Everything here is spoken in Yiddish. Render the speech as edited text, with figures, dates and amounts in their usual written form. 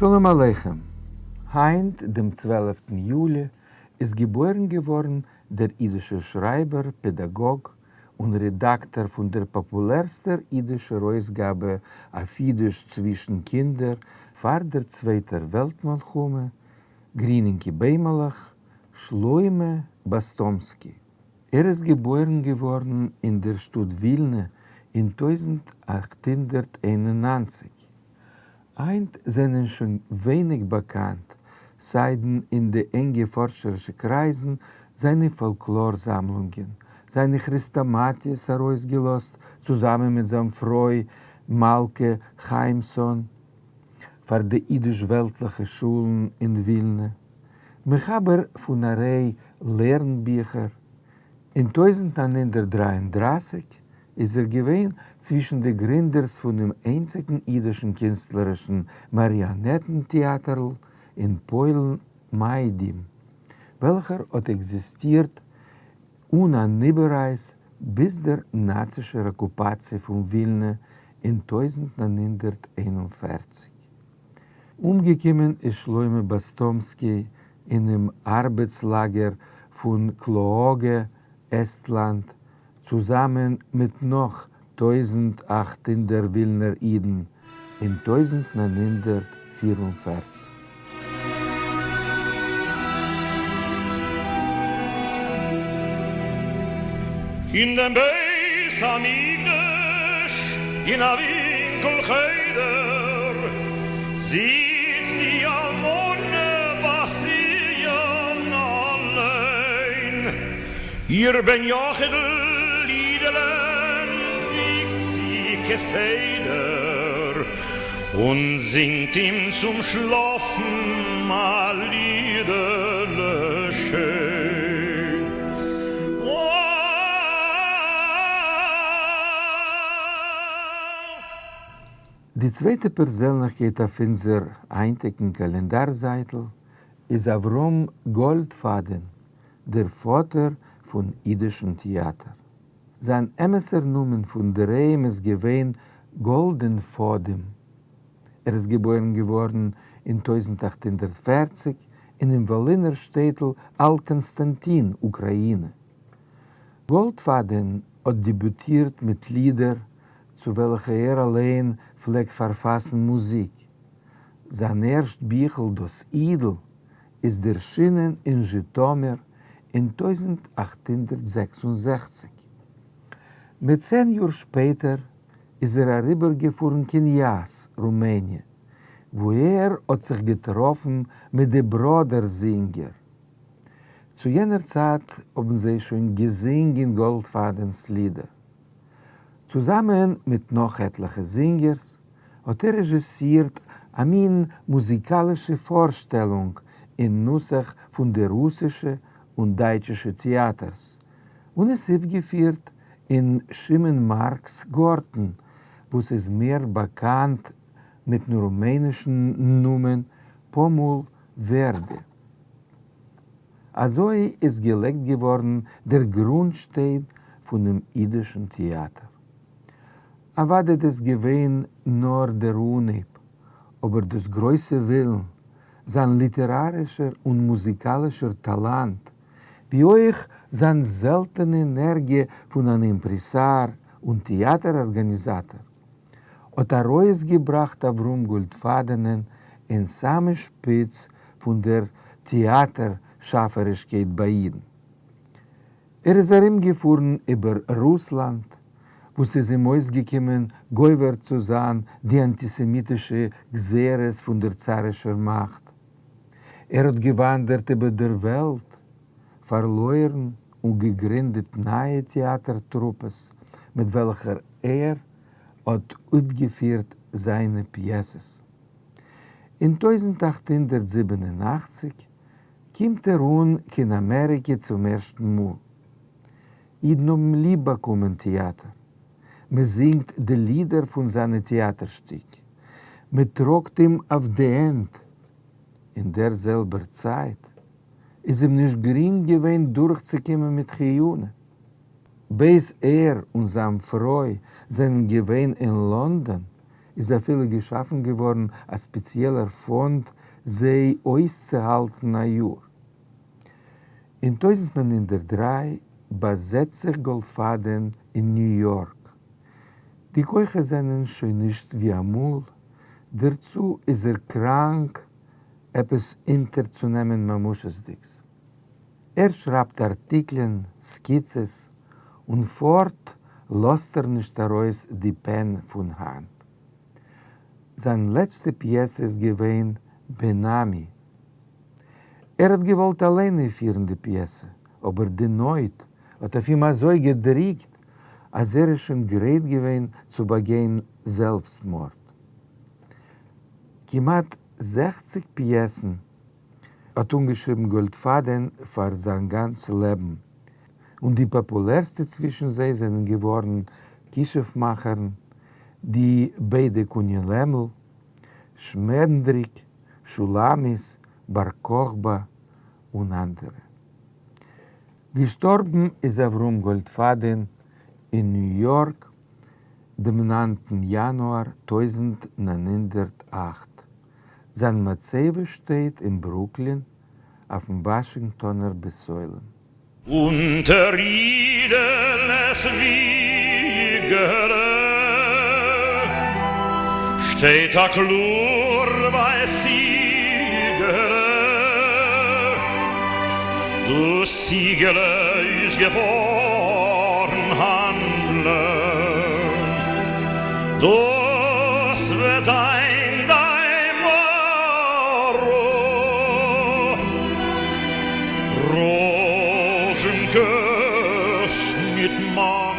שלום עליכם! היינט דעם צוועלפטן יולי איז געבוירן געווארן דער אידישער שרייבער, פעדאגאג און רעדאקטאר פון דער פאפולערסטער אידישער אויסגאבע אויף אידיש צווישן קינדער פאר דער צווייטער וועלט מלחמה, גרינינקע ביימעלעך, שלמה באסטאמסקי. ער איז געבוירן געווארן אין דער שטאט ווילנע אין 1891. היינט זענען שוין ווייניג באקאנט, סיידן אין די ענגע פארשערישע קרייזן, זיינע פאלקלאר זאמלונגען, זיינע כרעסטאמאטיעס ארויסגעלאזט צוזאמען מיט זיין פרוי מלכה חיימסאן פאר די אידיש-וועלטליכע שולן אין ווילנע, מחבר פון א ריי לערן-ביכער. אין 1933 איז ער געווען צווישן די גרינדערס פונעם איינציגן אידישן קינסטלערישן מאריאנעטן-טעאטערל אין פוילן מיידים, וועלכער האט עקזיסטירט אן אן איבעררייס ביז דער נאצישער אקופאציע פון ווילנע אין 1941. אומגעקומען איז שלמה באסטאמסקי אינעם ארבעטס-לאגער פון קלאאגע, עסטלאנד, צוזאמען מיט נאך 1800 ווילנער אידן אין 1944. אין דעם בית המקדש אין א ווינקל חדר זיצט די אלמנה בת ציון אליין, איר בן יחיד'ל אידעלען וויגט זי כסדר און זינגט אים צום שלאפן א לידעלע שיין. די צווייטע פערזענליכקייט אויף אונזער היינטיגן קאלענדאר זייטל איז אברהם גאלדפאדען, דער פאטער פון אידישן טעאטער. זיין אמת'ער נאמען פון דערהיים איז געווען גאלדענפאדים. ער איז געבוירן געווארן אין 1840 אינעם וואלינער שטעטל אלט-קאנסטאנטין, אוקראינע. גאלדפאדען האט דעביוטירט מיט לידער צו וועלכע ער אליין פלעגט פארפאסן מוזיק. זיין ערשט ביכל דאס אידל איז דערשינען אין זשיטאמיר אין 1866. מיט 10 יאר שפעטער איז ער אריבערגעפארן קיין יאס, רומעניע, וואו ער האט זיך געטראפן מיט די בראדער זינגער. צו יענער צייט האבן זיי שוין געזינגען גאלדפאדענ'ס לידער. צוזאמען מיט נאך עטליכע זינגערס האט ער רעזשיסירט א מין מוזיקאלישע פארשטעלונג אין נוסח פון די רוסישע און דייטשישע טעאטערס, און עס אויפגעפירט אין שמעון מארקס גארטן, וואס איז מער באקאנט מיטן רומענישן נאמען פאמול ווערדע. אזוי איז געלייגט געווארן דער גרונטשטיין פונעם אידישן טעאטער. אוודאי דאס געווען נאר דער אנהייב, אבער דאס גרויסע ווילן, זיין ליטערארישער און מוזיקאלישער טאלאנט, ווי אויך זיין זעלטענע ענערגיע פון אן אימפרעסאר און טעאטער ארגאניזאטאר, האט ארויסגעבראכט אברהם גאלדפאדענען אין סאמע שפיץ פון דער טעאטער שאפערישקייט ביי אידן. ער איז ארומגעפארן איבער רוסלאנד, וואו ס'איז אים אויסגעקומען גובר צו זיין די אנטיסעמיטישע גזירות פון דער צארישער מאכט. ער האט געוואנדערט איבער דער וועלט, פארלוירן און געגרינדעט נייע טעאטער טרופעס מיט וועלכער ער האט אויפגעפירט זיינע פיעסעס. אין 1887 קומט ער אן קיין אמעריקע צום ערשטן מאל. אידן האבן ליב באקומען טעאטער. מען זינגט די לידער פון זיינע טעאטער שטיק. מען טראגט אים אויף די הענט. אין דער זעלבער צייט איז אים נישט גרינג געווען דורכצוקומען מיט חיונה. בעת ער און זיין פרוי זענען געווען אין לאנדאן. איז אפילו געשאפן געווארן א ספעציעלער פאנד זיי אויסצוהאלטן א יאר. אין 1903 באזעצט זיך גאלדפאדען אין ניו יארק. די כוחות זענען שוין נישט ווי אמאל, דערצו איז ער קראנק עפעס אונטערצונעמען ממשות'דיגס. ער שרייבט ארטיקלען, סקיצעס, און פארט לאזט ער נישט ארויס די פען פון האנט. זיין לעצטע פיעסע איז געווען בן-עמי. ער האט געוואלט אליין אויפפירן די פיעסע, אבער די נויט האט אויף אים אזוי געדריקט אז ער איז שוין גרייט געווען צו באגיין זעלבסטמארד. כמעט 60 פיעסן האט אנגעשריבן גאלדפאדען פאר זיין גאנץ לעבן, און די פאפולערסטע צווישן זיי זענען געווארן כישוף-מאכערן, די ביידע קוני לעמל, שמענדריק, שולמית, בר כוכבא און אנדערע. געשטארבן איז אברהם גאלדפאדען אין ניו יארק דעם 9טן יאנואר 1908. זיין מצבה שטייט אין ברוקלין אויפן וואשינגטאנער בית עולם. אונטער אידעלעס וויגעלע שטייט א קלאר ווייס ציגעלע, דאס ציגעלע איז געפארן האנדלען, דאס וועט זיין דיין מראה. ראזשינקעס מיט מאק.